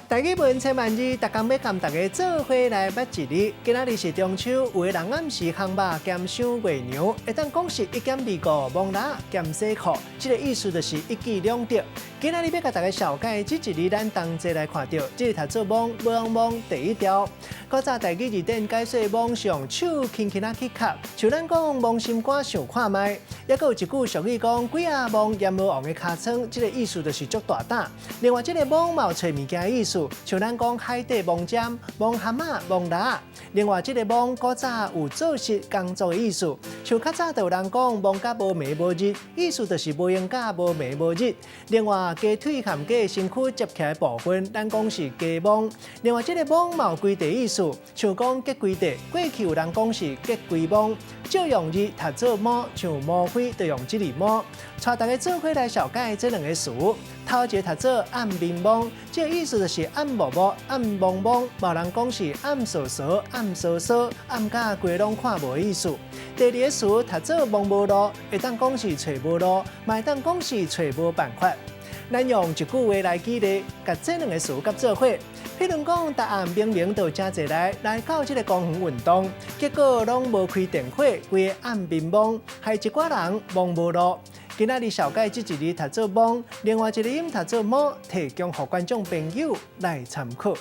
台語文千萬字，逐工欲共大家做伙來捌一字。今仔日是中秋，有的人暗時烘肉兼賞月娘，會當講是一兼二顧，摸蜊兼洗褲，這个意思就是一舉兩得。今仔日欲共大家紹介這一字，咱同齊來看著，這个讀做摸，摸摸第一條。古早台語字典解說摸是用手輕輕仔去磕，像咱講摸心肝想看覓，猶閣有一句俗語講鬼仔摸閻羅王的尻川，這个意思就是足大膽。另外，這个摸嘛有揣物件的意思，像咱講海底摸針、摸蚶仔、摸蜊仔。另外，這个摸古早有做事工作的意思，像較早就有人講摸甲無暝無日，意思就是無閒甲無暝無日。另外，雞腿和雞身軀接起來的部分，咱講是雞摸。另外，這个摸嘛有規地意思，像講結規地，過去有人講是結規摸。借用字讀做摸，像無非就用這字摸。帶大家做伙來紹介這兩个詞，頭一个讀做暗暝摸，這个意思就是暗暝暝、暗濛濛，嘛有人講是暗趖趖、暗趖趖、暗甲規攏看無的意思。第二个詞讀做摸無路，會當講是揣無路，嘛會當講是揣無辦法。咱用一句話來舉例，共這兩个詞佮做伙。譬如講，答案明明就誠濟來來到這个公園運動，結果攏無開電火，規个暗暝濛，害一寡人摸無路。今仔日紹介這一字讀做摸，另外一个音讀做摸，提供予觀眾朋友來參考。